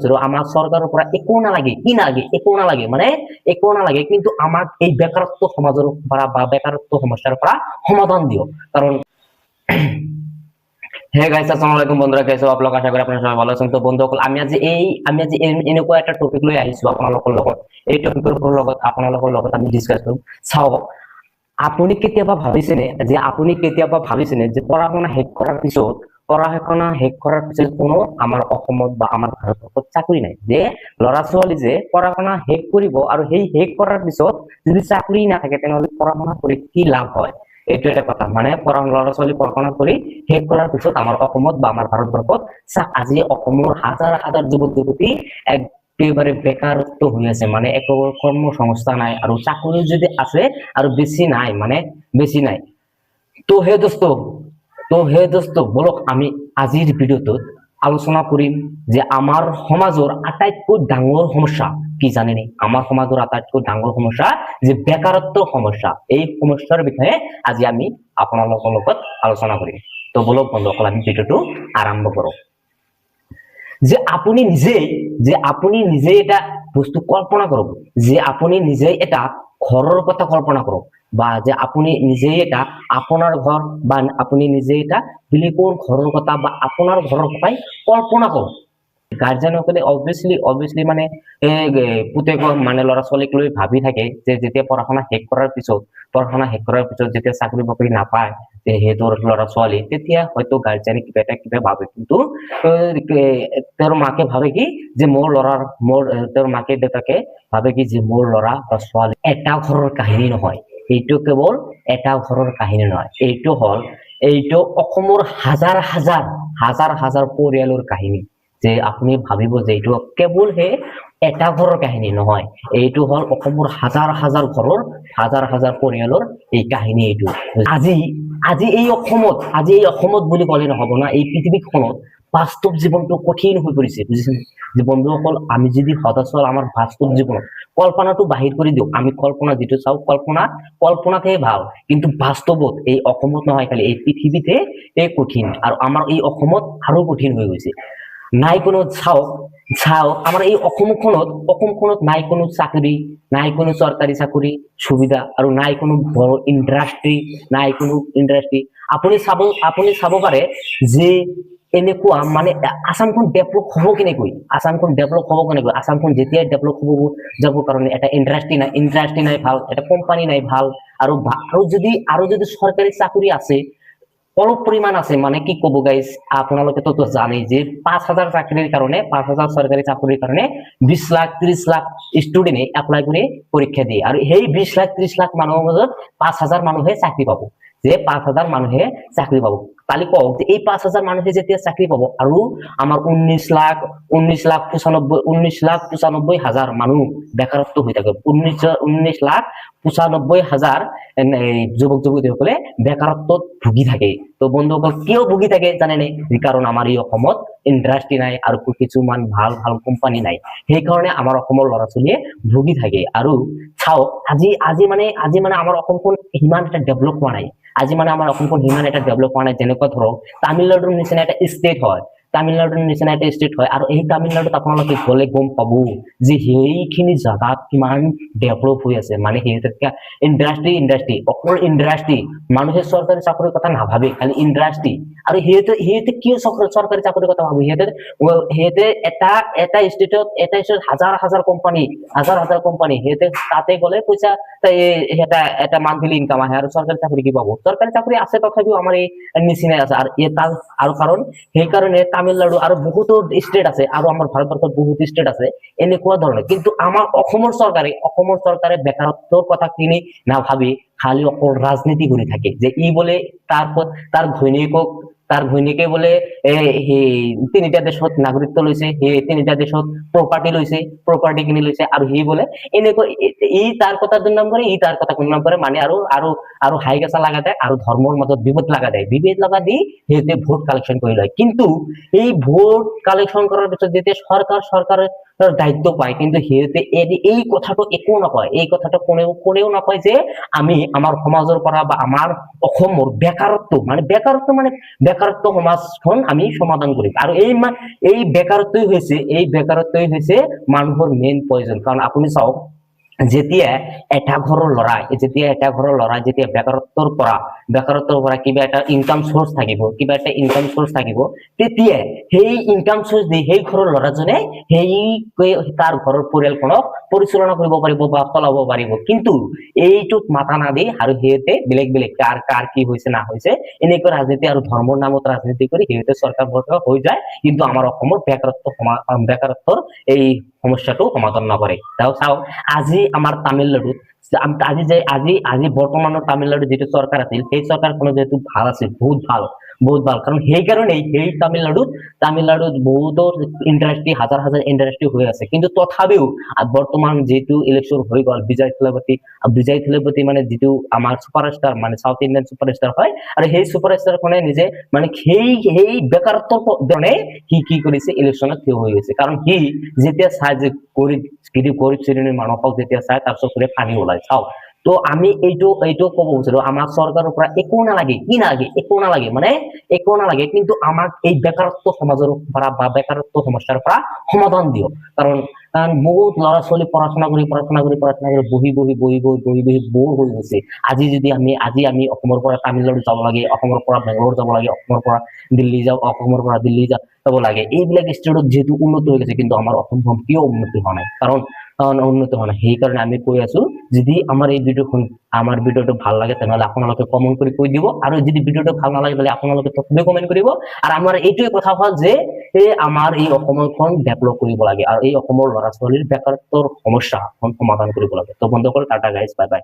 আৰু আমাক চৰকাৰৰ পৰা একো নালাগে। কি নালাগে? একো নালাগে, মানে একো নালাগে। কিন্তু আমাক এই বেকাৰত্ব সমাজৰ পৰা বা বেকাৰত্ব সমস্যাৰ পৰা সমাধান দিয়ক। কাৰণ হে গাইস, আসসালামু আলাইকুম বন্ধুৰা, কেমন আছো আপোনালোক? আশা কৰি আপনাৰা সবাই ভালো আছেন। তো বন্ধুসকল, আমি আজি এনেকুৱা এটা টপিক লৈ আহিছো আপোনালোকৰ লগত। এই টপিকৰ লগত আপোনালোকৰ লগত আমি ডিছকাছ কৰিম। চাওক, আপুনি কেতিয়াবা ভাবিছেনে যে পঢ়া শুনা শেষ কৰাৰ পিছত কোনো আমাৰ অসমত বা আমাৰ ভাৰতবৰ্ষত চাকৰি নাই, যে ল'ৰা ছোৱালী যে পঢ়া শুনা শেষ কৰিব আৰু সেই শেষ কৰাৰ পিছত যদি চাকৰি নাথাকে, তেনেহ'লে পঢ়া শুনা কৰি কি লাভ হয়? এইটো এটা কথা। মানে ল'ৰা ছোৱালী পঢ়া শুনা কৰি শেষ কৰাৰ পিছত আমাৰ অসমত বা আমাৰ ভাৰতবৰ্ষত আজি অসমৰ হাজাৰ হাজাৰ যুৱক যুৱতী একেবাৰে বেকাৰত্ব হৈ আছে। মানে একো কৰ্মসংস্থা নাই আৰু চাকৰি যদি আছে আৰু বেছি নাই, মানে বেছি নাই। তো হে দোস্ত, বলক, আমি আজিৰ ভিডিঅ'টোত আলোচনা কৰিম যে আমাৰ সমাজৰ আটাইতকৈ ডাঙৰ সমস্যা কি জানেনে? আমাৰ সমাজৰ আটাইতকৈ ডাঙৰ সমস্যা যে বেকাৰত্ব সমস্যা, এই সমস্যাৰ বিষয়ে আজি আমি আপোনালোকৰ লগত আলোচনা কৰিম। তো বলক বন্ধুসকল, আমি ভিডিঅ'টো আৰম্ভ কৰোঁ। যে আপুনি নিজেই এটা বস্তু কল্পনা কৰক যে আপুনি নিজেই এটা ঘৰৰ কথা কল্পনা কৰক বা যে আপুনি নিজেই এটা আপোনাৰ ঘৰ বা আপুনি নিজেই এটা বেলেগৰ ঘৰৰ কথা বা আপোনাৰ ঘৰৰ কথাই কল্পনা কৰক। গাৰ্জেনসকলে অবভিয়াছলি মানে পুতেকৰ মানে ল'ৰা ছোৱালীক লৈ ভাবি থাকে যে যেতিয়া পঢ়া শুনা শেষ কৰাৰ পিছত যেতিয়া চাকৰি বাকৰি নাপায় যে সিহঁতৰ ল'ৰা ছোৱালী, তেতিয়া হয়তো গাৰ্জেনে কিবা এটা কিবা ভাবে। কিন্তু তেওঁৰ মাকে ভাবে কি যে মোৰ ল'ৰাৰ মোৰ তেওঁৰ মাকে দেউতাকে ভাবে কি যে মোৰ ল'ৰা বা ছোৱালী। এটা ঘৰৰ কাহিনী নহয় এইটো, কেৱল এটা ঘৰৰ কাহিনী নহয়। এইটো অসমৰ হাজাৰ হাজাৰ হাজাৰ হাজাৰ পৰিয়ালৰ কাহিনী। যে আপুনি ভাবিব যে এইটো কেৱলহে এটা ঘৰৰ কাহিনী নহয়, এইটো হ'ল অসমৰ হাজাৰ হাজাৰ ঘৰৰ, হাজাৰ হাজাৰ পৰিয়ালৰ এই কাহিনী এইটো। আজি আজি এই অসমত বুলি ক'লে নহ'ব না, এই পৃথিৱীখনত বাস্তৱ জীৱনটো কঠিন হৈ পৰিছে, বুজিছেনে? যে বন্ধুসকল, আমি যদি সদাচল আমাৰ বাস্তৱ জীৱনত কল্পনাটো বাহিৰ কৰি দিওঁ, আমি কল্পনা যিটো চাওঁ, কল্পনাতহে ভাল, কিন্তু বাস্তৱত এই অসমত নহয় খালি, এই পৃথিৱীতে এই কঠিন আৰু আমাৰ এই অসমত আৰু কঠিন হৈ গৈছে। নাই কোনো, চাওক চাওক, আমাৰ এই অসমখনত নাই কোনো চাকৰি, নাই কোনো চৰকাৰী চাকৰি সুবিধা আৰু নাই কোনো বড় ইণ্ডাষ্ট্ৰি, নাই কোনো ইণ্ডাষ্ট্ৰি। আপুনি চাব পাৰে যে এনেকুৱা মানে আসামখন ডেভেলপ হ'ব কেনেকৈ? আসামখন ডেভেলপ হ'ব কেনেকৈ? আসামখন যেতিয়াই ডেভেলপ হ'ব যাব কাৰণে এটা ইণ্ডাষ্ট্ৰি নাই, ইণ্ডাষ্ট্ৰি নাই ভাল, এটা কোম্পানী নাই ভাল। আৰু যদি চৰকাৰী চাকৰি আছে, অলপ পৰিমাণ আছে। মানে কি ক'ব গাইজ, আপোনালোকেতো জানেই যে 5,000 চাকৰিৰ কাৰণে, 5,000 চৰকাৰী চাকৰিৰ কাৰণে 20 লাখ 30 লাখ ষ্টুডেণ্টে এপ্লাই কৰি পৰীক্ষা দিয়ে। আৰু সেই 20 লাখ 30 লাখ মানুহৰ মাজত 5,000 মানুহে চাকৰি পাব, যে 5,000 মানুহে চাকৰি পাব। তালি কওক যে এই 5,000 মানুহে যেতিয়া চাকৰি পাব আৰু আমাৰ 19 লাখ 95, 19 লাখ 95 হাজাৰ মানুহ বেকাৰত্ব হৈ থাকে। 19 লাখ 95 হাজাৰ এই যুৱক যুৱতীসকলে বেকাৰত্বত ভুগি থাকে। তো বন্ধুসকল, কিয় ভুগি থাকে জানেনে? কাৰণ আমাৰ এই অসমত ইণ্ডাষ্ট্ৰি নাই আৰু কিছুমান ভাল ভাল কোম্পানী নাই। সেইকাৰণে আমাৰ অসমৰ ল'ৰা ছোৱালীয়ে ভুগি থাকে। আৰু চাওক, আজি আজি মানে আমাৰ অসমখন সিমান এটা ডেভেলপ হোৱা নাই। আজি মানে আমাৰ অসমখন সিমান এটা ডেভেলপ হোৱা নাই। যেনেকুৱা ধৰক তামিলনাডুৰ নিচিনা এটা ষ্টেট হয়, তামিলনাডুৰ নিচিনা এটা ষ্টেট হয় আৰু এই তামিলনাডুত আপোনালোকে গ'লে গম পাব যে সেইখিনি জাগাত কিমান ডেভেলপ হৈ আছে। মানে সিহঁতে ইণ্ডাষ্ট্ৰি, ইণ্ডাষ্ট্ৰি, অকল ইণ্ডাষ্ট্ৰি। মানুহে চৰকাৰী চাকৰিৰ কথা নাভাবে, খালি ইণ্ডাষ্ট্ৰি। আৰু সিহঁতে কিয় চৰকাৰী চাকৰিৰ কথা ভাবে? সিহঁতে এটা এটা ষ্টেটত এটা ষ্টেটত হাজাৰ হাজাৰ কোম্পানী, হাজাৰ হাজাৰ কোম্পানী। সিহঁতে তাতে গ'লে পইচা এটা এটা মান্থলি ইনকাম আহে। আৰু চৰকাৰী চাকৰি কি পাব? চৰকাৰী চাকৰি আছে, তথাপিও আমাৰ এই নিচিনাই আছে। আৰু এই তাৰ আৰু কাৰণ সেইকাৰণে তামিলনাডু আৰু বহুতো ষ্টেট আছে আৰু আমাৰ ভাৰতবৰ্ষত বহুত ষ্টেট আছে এনেকুৱা ধৰণে। কিন্তু আমাৰ অসমৰ চৰকাৰে বেকাৰত্বৰ কথাখিনি নাভাবি খালি অকল ৰাজনীতি কৰি থাকে যে ই বোলে তাৰ ঘৈণীয়েকে বোলে সেই তিনিটা দেশত নাগৰিকত্ব লৈছে, সেই তিনিটা দেশত প্ৰপাৰ্টি লৈছে, প্ৰপাৰ্টি কিনি লৈছে। আৰু সি বোলে এনেকুৱা, ই তাৰ কথা দুৰ্নাম কৰে, ই তাৰ কথা দুৰ্নাম কৰে। মানে আৰু আৰু আৰু হাই কাজিয়া লগা দেয় আৰু ধৰ্মৰ মাজত বিভেদ লগা দেয়। বিভেদ লগা দি সিহঁতে ভোট কালেকশ্যন কৰি লয়। কিন্তু এই ভোট কালেকশ্যন কৰাৰ পিছত যেতিয়া চৰকাৰে দায়িত্ব পায়, কিন্তু সিহঁতে এই কথাটো একো নকয়। এই কথাটো কোনেও কোনেও নকয় যে আমি আমাৰ সমাজৰ পৰা বা আমাৰ অসমৰ বেকাৰত্ব মানে বেকাৰত্ব মানে বেকাৰত্ব সমাজখন আমি সমাধান কৰিম। আৰু এই বেকাৰত্বই হৈছে মানুহৰ মেইন প্ৰয়োজন। কাৰণ আপুনি চাওক, যেতিয়া এটা ঘৰৰ ল'ৰা যেতিয়া বেকাৰত্বৰ পৰা কিবা এটা ইনকাম চ'ৰ্চ থাকিব, তেতিয়া সেই ইনকাম চ'ৰ্চ দি সেই ঘৰৰ ল'ৰাজনে সেই তাৰ ঘৰৰ পৰিয়ালখনক পৰিচালনা কৰিব পাৰিব বা চলাব পাৰিব। কিন্তু এইটোত মাথা নাদি আৰু সিহঁতে বেলেগ বেলেগ কাৰ কাৰ কি হৈছে না হৈছে এনেকুৱা ৰাজনীতি আৰু ধৰ্মৰ নামত ৰাজনীতি কৰি সিহঁতে চৰকাৰ হৈ যায়, কিন্তু আমাৰ অসমৰ বেকাৰত্বৰ এই সমস্যাটো সমাধান নকৰে। চাওক, আজি আমাৰ তামিলনাডুত আজি যে আজি আজি বৰ্তমানৰ তামিলনাডুত যিটো চৰকাৰ আছিল, সেই চৰকাৰখনো যিহেতু ভাল আছিল, বহুত ভাল, বহুত ভাল। কাৰণ সেইকাৰণেই সেই তামিলনাডুত তামিলনাডুত বহুতো ইণ্ডাষ্ট্ৰি, হাজাৰ হাজাৰ ইণ্ডাষ্ট্ৰি হৈ আছে। কিন্তু তথাপিও বৰ্তমান যিটো ইলেকশ্যন হৈ গ'ল, বিজয় থালাপতি মানে যিটো আমাৰ ছুপাৰষ্টাৰ, মানে চাউথ ইণ্ডিয়ান ছুপাৰষ্টাৰ হয়, আৰু সেই ছুপাৰষ্টাৰখনে নিজে মানে সেই সেই বেকাৰত্বৰ কাৰণে সি কি কৰিছে, ইলেকশ্যনত থিয় হৈ গৈছে। কাৰণ সি যেতিয়া চাই যে গৰীব গৰীব গৰীব শ্ৰেণীৰ মানুহক যেতিয়া চাই, তাৰ চকুৰে পানী ওলাই। চাওক, তো আমি এইটো এইটো ক'ব বিচাৰো, আমাৰ চৰকাৰৰ পৰা একো নালাগে। কি নালাগে? একো নালাগে, মানে একো নালাগে, কিন্তু আমাক এই বেকাৰত্ব সমাজৰ পৰা বা বেকাৰত্ব সমস্যাৰ পৰা সমাধান দিয়ক। কাৰণ কাৰণ বহুত ল'ৰা ছোৱালী পঢ়া শুনা কৰি পঢ়া শুনা কৰি পঢ়া শুনা কৰি বহি বহি বহি বহি বহি বহি বৰ হৈ গৈছে। আজি যদি আমি আজি আমি অসমৰ পৰা তামিলনাডু যাব লাগে, অসমৰ পৰা বেংগলোৰ যাব লাগে, অসমৰ পৰা দিল্লী যাওঁ, অসমৰ পৰা দিল্লী যাব লাগে, এইবিলাক ষ্টেটত যিহেতু উন্নত হৈ গৈছে, কিন্তু আমাৰ অসমখন কিয় উন্নতি হোৱা নাই? কাৰণ উন্নতি হোৱা নাই। সেইকাৰণে আমি কৈ আছো, যদি আমাৰ এই ভিডিঅ'খন, আমাৰ ভিডিঅ'টো ভাল লাগে, তেনেহ'লে আপোনালোকে কমেণ্ট কৰি কৈ দিব। আৰু যদি ভিডিঅ'টো ভাল নালাগে, তেতিয়াহ'লে আপোনালোকে তথাপিও কমেণ্ট কৰিব। আৰু আমাৰ এইটোৱে কথা হ'ল যে এই আমাৰ এই অসমখন ডেভেলপ কৰিব লাগে আৰু এই অসমৰ ল'ৰা ছোৱালীৰ বেকাৰত্বৰ সমস্যাখন সমাধান কৰিব লাগে। তো বন্ধুসকল, টাটা গাইজ, বাই বাই।